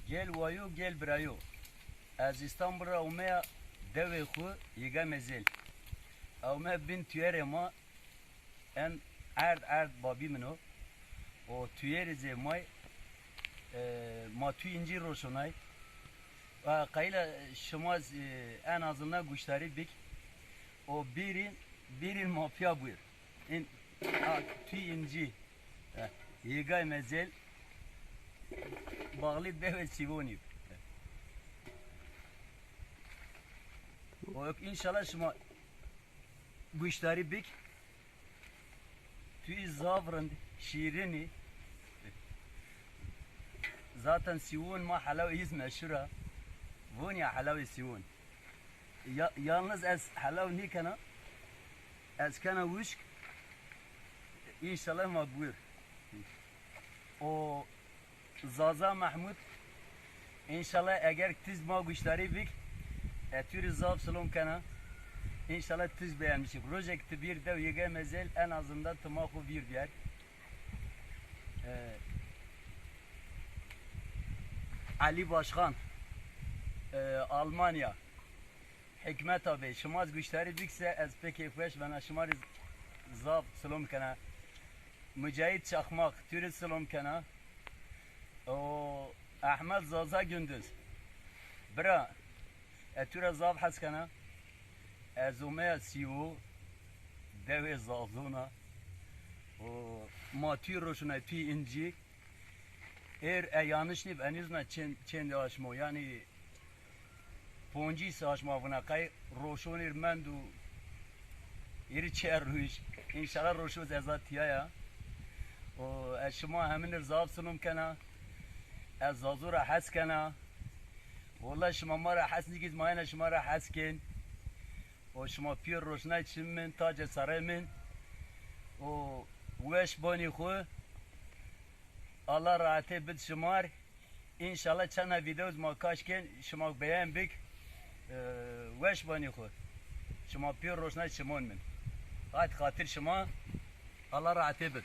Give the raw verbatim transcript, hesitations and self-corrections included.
Gel wayo, gel birayo. Ez Îstanbul ra omeya dewê xwu Yîga Mezel. Ewme bin tuyerê ma, en erd erd babî min o. O tuyerî zê may, e, ma tuy incî roşonay. E, qayîl a şima, e, en azından guştarî bik. O bîrîn, bîrîn ma pîya buyur. În, a, tuy incî. E, Yîgay Mezel, bağlı dewê Sîwonî. O, înşallah şima guştarî bik. Tuy zaf rind, şîrin î. Zaten Sîwon ma helawê îz meşhur a. Von ya helawê Sîwon. Ya, yalnız ez helaw nîkena. Ez kena wişk. Înşallah ma buyur. O Zaza Mehmud, înşallah eger tiz ma guştarî bik, e, tu rê zaf silom kena. Înşallah tiz beğenmişik. Rojek ti bir dew Yîgay Mezel, en azından ti ma xwu bir biyer. E, Ali Başkan, e, Almanya. Hikmet abi, şima ez guştarî bik se ez pê kêfweş bena, şima rê zaf silom kena. Mücahit Çakmak, tu rê silom kena. O Ahmet Zaza Gündüz. Bira, e, tu ra zaf hes kena. Ez omeya Sîwo, dewê Zazona. O ma tûy roşuna, tûy incî. Êr e yanlış nîb, enîzna çend, çend aşmo, yanî poncîs aşma vuna qey roşonêr mendo, êrî çer roj. Înşallah roşo zeza tîya ya. O, ez şima heminir zaf silom kena. Ez Zazo ra hes kena. Wella şima ma ra hes nîkîz, ma yena şima ra hes kên. O şima pîyor roşnay çim min, tacê serê min. O weş banî xwu. Allah rahatê bid şimar. Înşallah çend videos ma kaş kên, şima beğen bik. E, weş banî xwu. Şima pîyor roşnay çimon min. Hayt xatir şima. Allah rahatê bid.